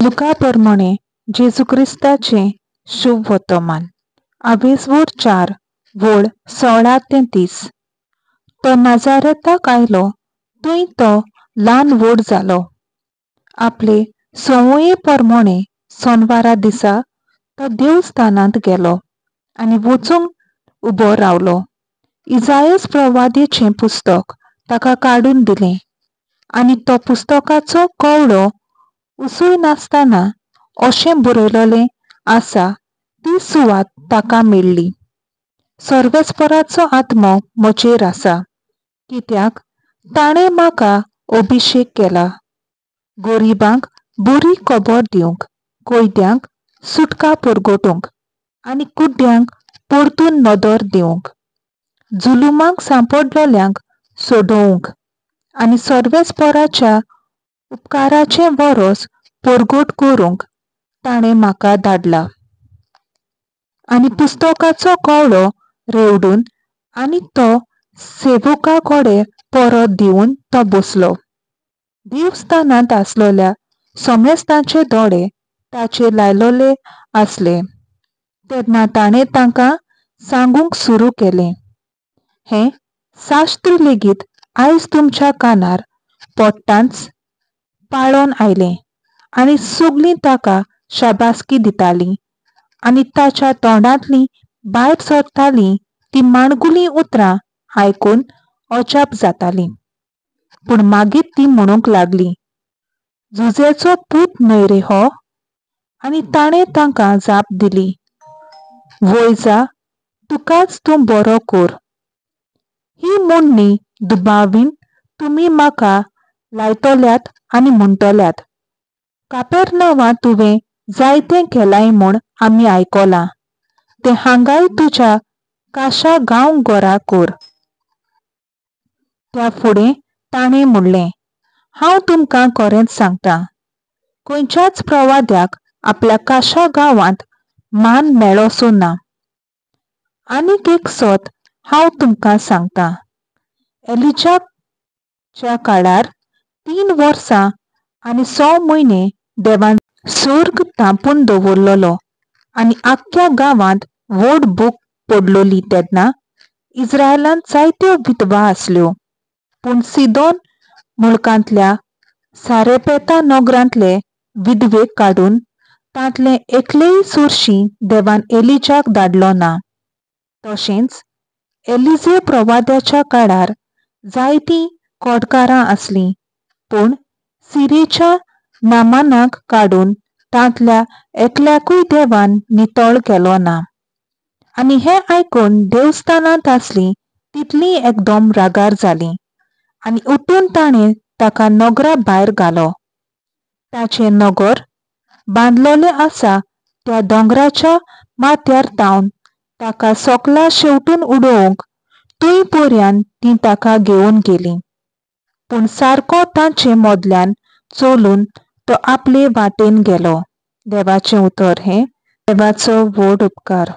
लुका परमणे जेजू क्रिस्ताचें शुभ वर्तमान आवेसवोर 4 वळ 16 ते 30. तो नाजारेताक आयलो थंय तो ल्हान व्हड जालो. आपले संवये परमणे सोनवारा दिसा तो देवस्थानांत गेलो आनी वचूंक उबो रावलो. इजायस प्रवादेचें पुस्तक ताका काडून दिलें आनी तो पुस्तकाचो कवळो उसयनासतना अशें बरयलेलें आसा ती सुवात ताका मेळ्ळी. सर्वेस्पराचो आत्मो म्हजेर आसा, कित्याक ताणें म्हाका अभिशेक केला गरिबांक बरी खबर दिवंक, कैद्यांक सुटका परगटूंक आनी कुड्ड्यांक परतून नदर दिवंक, जुलुमाक सांपडलेल्यांक सोडोवंक आनी सर्वेस्पराच्या उपकाराचें वरोस परगट करूंक ताणें म्हाका धाडला. आनी पुस्तकाचो कवळो रेवडून आनी तो सेवका कडेन परत दिवन तो बसलो. देवस्थानांत आसलेल्या समेस्तांचे दोळे ताचेर लायलेले आसले. तेन्ना ताणें तांकां सांगूंक सुरू केलें, हें शास्त्र लेगीत आयज तुमच्या कानार पडटांच पाळोन आयलें. आनी सगलीं ताका शाबासकी दितालीं आनी ताच्या तोंडांतलीं भायर सरतालीं तीं माणकुलीं उतरां आयकून अजाप जातालीं. पूण मागीर ती म्हणूंक लागली, जुजेचो पूत न्हय रे हो? आनी ताणें तांकां जाप दिली, वय जा, तुकाच तूं बरो कर. ही म्हणणी दुबावीन तुमी म्हाका लायतल्यात आनी म्हणटल्यात, कापेर्नांवांत तुवें जायतें केलांय म्हूण आमी आयकलां, तें हांगाय तुज्या काशा गांवघरा कर. त्या फुडें ताणें म्हणलें, हांव तुमकां खरेंच सांगता, खंयच्याच प्रवाद्याक आपल्या काशा गांवांत मान मेळोसो ना. आनीक एक सत हांव तुमकां सांगता, एलिजाच्या काळार 3 वर्सां आनी 6 म्हयने देवान सर्ग धांपून दवरलेलो आनी आख्ख्या गांवांत व्हड भूक पडलेली. तेन्ना इस्रायलांत जायत्यो विधवा आसल्यो, पूण सिदोन मुळकांतल्या सारेपेता नगरांतले विधवेक काडून तांतले एकलेय सुरशी देवान एलिजाक धाडलो ना. तशेंच एलिजे प्रवाद्याच्या काळार जायतीं कोडकारां आसलीं, पूण सिरेच्या नामानाक काडून तांतल्या एकल्याकूय देवान नितळ केलो ना. आनी हें आयकून देवस्थानांत आसलीं तितलीं एकदम रागार जालीं आनी उठून ताणें ताका नगरा भायर घालो. ताचें नगर बांदलेलें आसा त्या दोंगराच्या माथ्यार तावन ताका सोकला शेवटून उडोवंक थंय पर्यान तीं ताका घेवन गेलीं. पूण सारको तांचे मदल्यान चलून तो आपले वाटेन गेलो. देवाचें उतर हें. देवाचो व्हड उपकार.